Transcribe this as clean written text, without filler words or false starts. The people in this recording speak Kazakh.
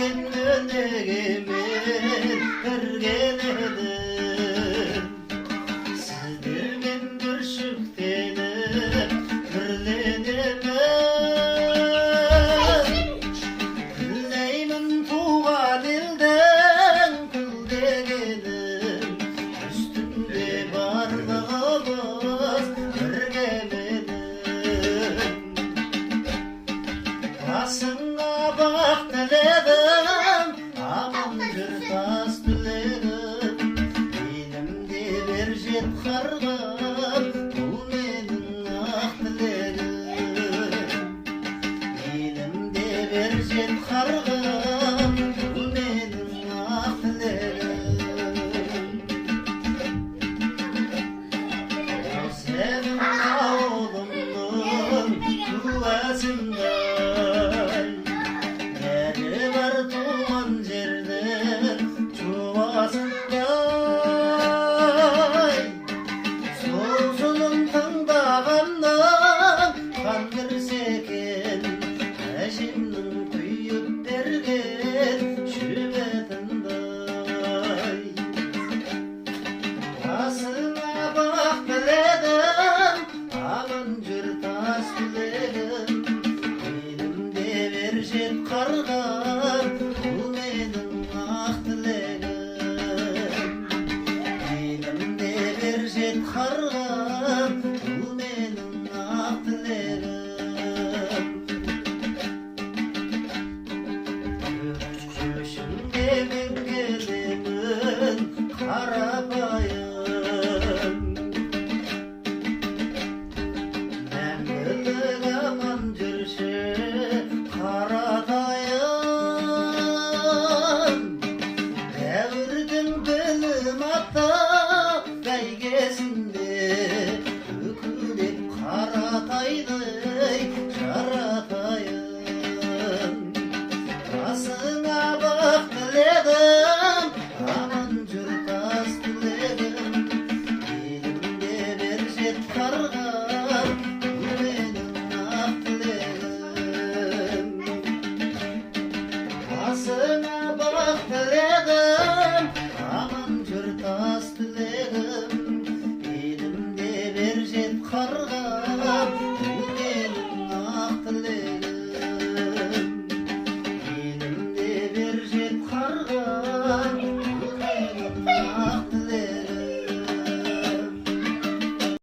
Деген өнегемен кірген едім, сіздермен бүршіктеніп түрленемін. Тілеймін туған елдің гүлдегенін, үстінде барлығымыз бірге менің. Басыңа бақ тіледім, аман жүр, тас түлегім. Елім деп ер жет қарғам, бұл менің ақ тілегім. Елім деп ер жет қарғам, бұл менің ақ тілегім. Ол сенің ауылыңның куәсындай, бәрі бар туған жердің жуасындай. Сусынын тыңдағаннан қандырса екен әжемнің құйып берген шүбетіндай. Басыңа бақ тіледім, аман жүр, тас түлегім. Елім деп ер жет қарғам, бұл менің ақ тілегім. Елім деп ер жет қарғам, бұл менің ақ тілегім. Көшіңде мен келемін қарапайым, мәңгілік аман жүрші, қаратайым. Дәуірдің білім атты бәйгесінде үкілеп қаратайдай жаратайын. Басыңа бақ тіледім, аман жүр, тас түлегім. Елім деп ер жет қарғам, бұл менің ақ тілегім. Басыңа бақ тіледім.